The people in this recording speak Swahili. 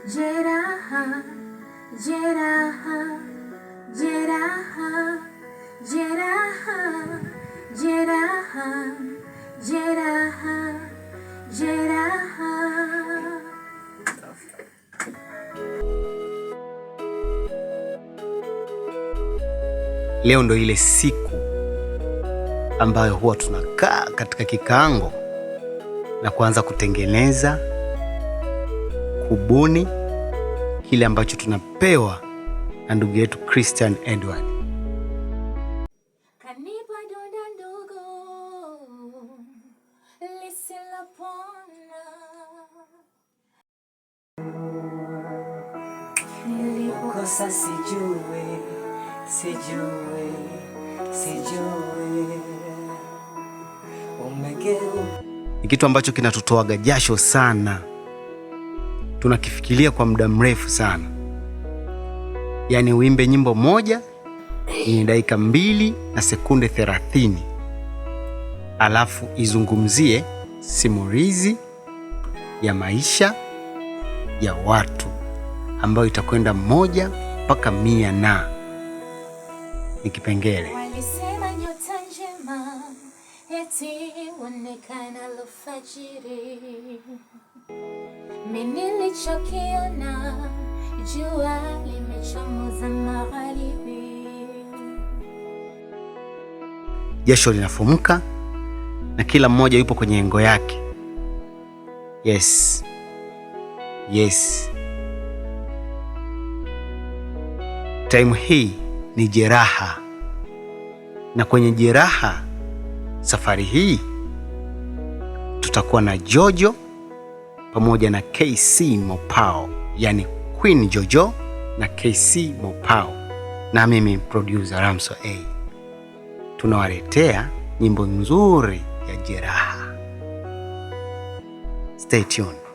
Jeraha, jeraha, jeraha, jeraha, jeraha, jeraha, jeraha. Leo ndo ile siku ambayo huwa tunakaa katika kikaango na kuanza kutengeneza, kubuni kile ambacho tunapewa na ndugu yetu Christian Edward. Kanipa donda ndogo lisilopona. Nilikosa sijui, sijui, sijui. Umegeuka. Ni kitu ambacho kinatutoaga jasho sana, tunakifikiria kwa muda mrefu sana. Yaani uimbe nyimbo moja yenye dakika 2 na sekunde 30, alafu izungumzie simulizi ya maisha ya watu ambayo itakwenda 1 mpaka 100 na ni kipengele. Walisema nyota njema eti huonekana alfajiri. Mimi nilichokiona jua limechomoza magharibi. Jasho linafumuka na kila mmoja yupo kwenye engo yake. Yes. Yes. Time hii ni jeraha. Na kwenye jeraha safari hii tutakuwa na Jojo pamoja na KC Mopao, yani Queen Jojo na KC Mopao, na mimi producer Ramso A. Tunawaletea nyimbo nzuri ya jeraha. Stay tuned.